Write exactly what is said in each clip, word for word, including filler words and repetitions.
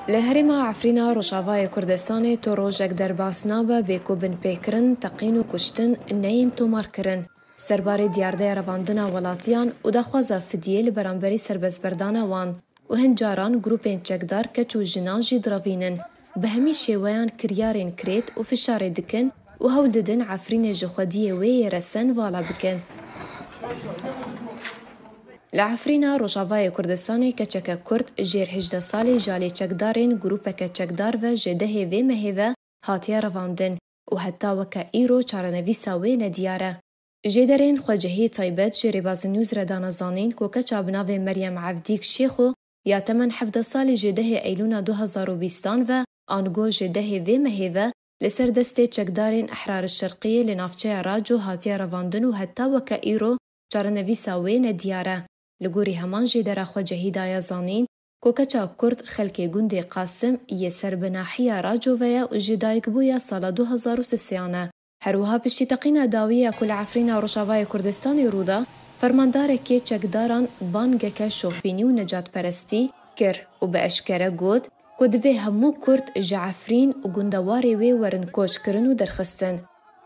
Li herêma Efrîna Rojavayê Kurdistanê tu rojek derbas nabe bê ku binpêkirin, teqîn û kuştin neyên tomarkirin. Serbarê diyardeya revandina welatiyan û daxwaza fidiyê li beramberî serbestberdana wan û hin caran grûpên çekdar keç û jinan jî direvînin. Bi hemî şêweyan kiryarên kirêt û fişarê dikin û hewl didin Efrînê ji xwediyê wê yê resen vala bikin. Li Efrîna Rojavayê Kurdistanê keçeke Kurd jêr hejdeh salî ji alî çekdarên grûpeke çekdar ve ji dehê vê mehê ve hatiye revandin û heta weke îro çarenivîsa wê nediyar e. Jêderên xwecihî taybet ji Rêbazî News re dane zanîn ku keça bi navê Meryem Evdîk Şêxo ya temen hevdeh salî ji dehê Eylûna du hezar û bîstan ve ango ji dehê vê mehê ve li ser destê çekdarên Ehrarê Şerqiyê li navçeya Raco hatiye revandin û heta weke îro çarenivîsa wê nediyar e. Li gorî heman jêdera xwecihî daye zanîn ku keça Kurd xelkê gundê Qasim yê ser bi nahiya Raco ve ye û ji dayikbûya sala du hezar û sêzdehan e. Her wiha piştî teqîna dawî ya ku li Efrîna Rojavayê Kurdistanê rû da, fermandarekê çekdaran bangeke şofînî û necatperestî kir û bi eşkere got ku divê hemû Kurd ji Efrîn û gundewarê wê werin koçkirin û derxistin.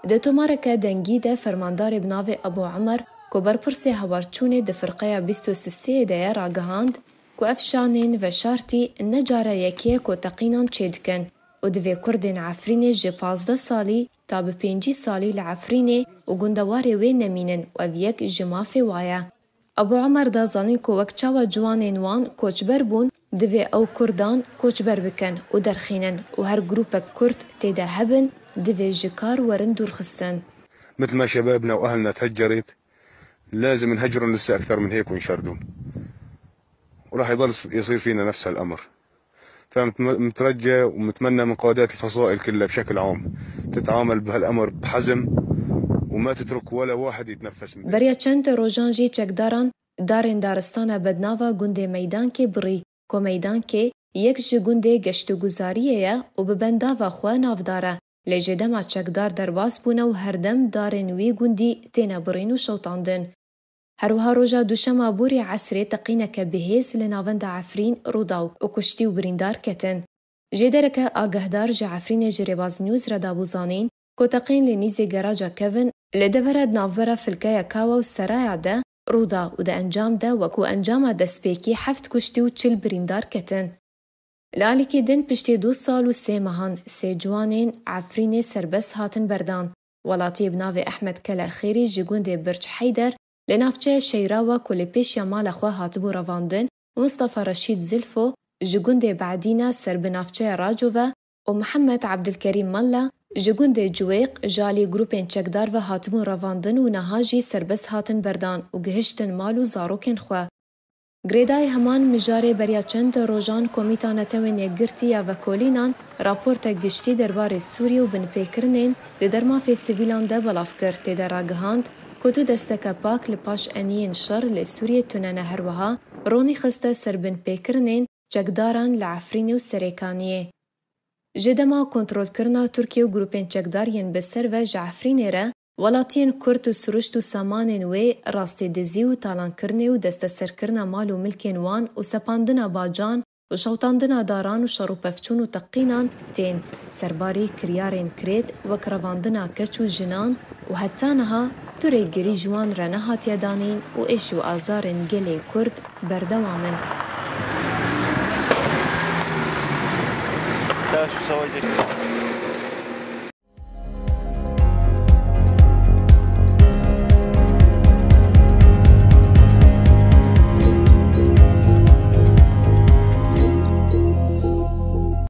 Di tomareke dengî de fermandarê bi navê Ebû Emer ku berpirsê hewarçûnê di firqeya bîst û sisê de ye ragihand ku ev şanên veşartî ne cara yekê ye ku teqînan çêdikin û divê Kurdên Efrînê ji pazdeh salî ta bi pêncî salî li Efrînê û gundewarê wê nemînin û ev yek ji mafê wa ye. Ebû Emer da zanîn ku wek çawa ciwanên wan koçber bûn, divê ew Kurdan koçber bikin û derxînin û her grûpek Kurd tê de hebin, divê ji kar werin dûrxistin. مثل ما شبابنا وأهلنا تهجرت، لازم نهجرهم لسه أكثر من هيك ونشردهم. وراح يضل يصير فينا نفس هالأمر. فمترجى ومتمنى من قادات الفصائل كلها بشكل عام تتعامل بهالأمر بحزم وما تترك ولا واحد يتنفس من Beriya çend rojan jî çekdaran darên daristana bednava gundê Meydankê birî, ku Meydankê yek ji gundê geştûguzariyê ye û bi bendava xwe navdar e. Lê ji dema çekdar derbas bûne û herdem darên wî gundî têne birîn û şewtandin. Her wiha roja duşema borî esrê teqîneke bihêz li navenda Efrîn rû da û kuştî û birîndar ketin. Jêdereke agehdar ji Efrînê ji Rêbaz News re dabû zanîn ku teqîn li nîzê geraja Kevin li devera di navbera Filkeya Kawa û Seraya de rû da û di encam de wekû encama destpêkî heft kuştî û çil birîndar ketin. Li alîkî din piştî du sal û sê mehan sê ciwanên Efrînê serbest hatin berdan. Welatiyê bi navê Ehmed Kele Xêrî ji gundê Birc Heyder li navçeya Şeyrawa ku li pêşiya mala xwe hatibû revandin û Mistefa Reşîd Zilfo ji gundê Be'dîna ser bi navçeya Racove û Mihemed Ebdilkerîm Mella ji gundê Ciwêq ji alî grûpên çekdar ve hatibûn revandin û niha jî serbest hatin berdan û gihiştin mal û zarokên xwe. Girêdayî heman mijarê beriya çend rojan Komîta Netewên Yekgirtî ya Vekolînan raportek giştî derbarê Sûriyê û binpêkirinên li der mafê sivîlan de belav kir. Tê de ragihand ku tu desteke pak li paş eniyên şer li Sûriyê tune ne, her wiha ronî xiste ser binpêkirinên çekdaran li Efrînê û Serêkaniyê. Ji dema kontrolkirina Tirkiye û grûpên çekdar yên bi ser ve ji Efrînê re, welatiyên Kurd û siruşt û samanên wê rastî dizî û talankirinê û desteserkirina mal û milkên wan û sepandina bacan û şewtandina daran û şer û pevçûn û teqînan tên, serbarî kiryarên kirêt wek revandina keç û jinan û heta niha tu rêgirî ji wan re nehatiye danîn û êş û azarên gelê Kurd berdewam in.